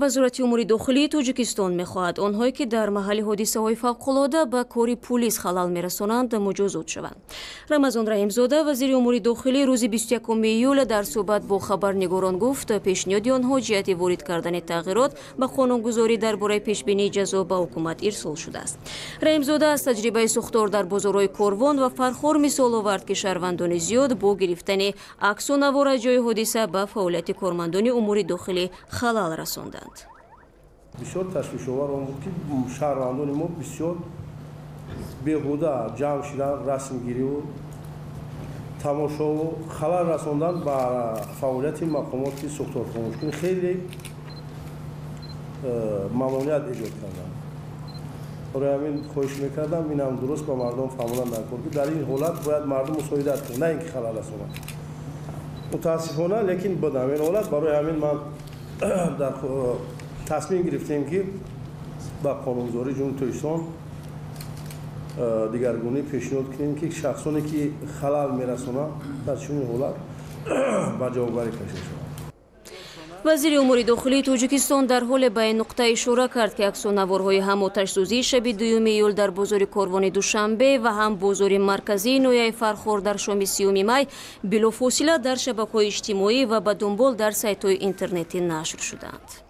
Вазорати умури дохилии Тоҷикистон мехоҳад, онҳое ки дар маҳалли ҳодисаҳои фавқулода ба кори пулис халал мерасонанд, муҷозот шаванд. Рамазон Раҳимзода, вазири умури дохилӣ, рӯзи 21 июл дар суҳбат бо хабарнигорон гуфт, пешниҳоди онҳо ҷиҳати ворид кардани тағйирот ба қонунгузорӣ дар бораи пешбинии ҷазо ба ҳукумат ирсол шудааст. Раҳимзода аз таҷрибаи сӯхтор дар бозорҳои Корвон ва Фархор мисол овард, ки шаҳрвандони зиёд бо гирифтани аксу навор аз ҷои ҳодиса ба фаъолияти кормандони умури дохилӣ халал расонданд. Бисёр ташвишовар он буд, ки шаҳрвандони мо бисёр беҳуда ҷамъ шидан, расмгириву тамошову халал расондан ба фаъолияти мақомоти сӯхторхомӯшкунӣ, хеле мамоният эҷод карданд. Барои ҳамин хоҳиш мекардам, инам дуруст ба мардум фаҳмондан даркор, ки дар ин ҳолат бояд мардум мусоидат кунад, на ин ки халал расонад. Мутаассифона, лекин буд ҳамин ҳолат. Барои ҳамин ман дар тасмим гирифтем, ки ба қонунгузории Ҷумҳурии Тоҷикистон дигаргунӣ пешниҳод кунем, ки шахсоне ки халал мерасонанд, дар чунин ҳолат ба ҷавобгарӣ кашида шаванд. Вазири умури дохилии Тоҷикистон дар ҳоле ба ин нуқта ишора кард, ки аксу наворҳои ҳам оташсӯзии шаби 2 июл дар бозори Корвони Душанбе ва ҳам бозори марказии ноҳияи Фархор дар шоми 30 май билофосила дар шабакаҳои иҷтимоӣ ва ба дунбол дар сайтҳои интернетӣ нашр шуданд.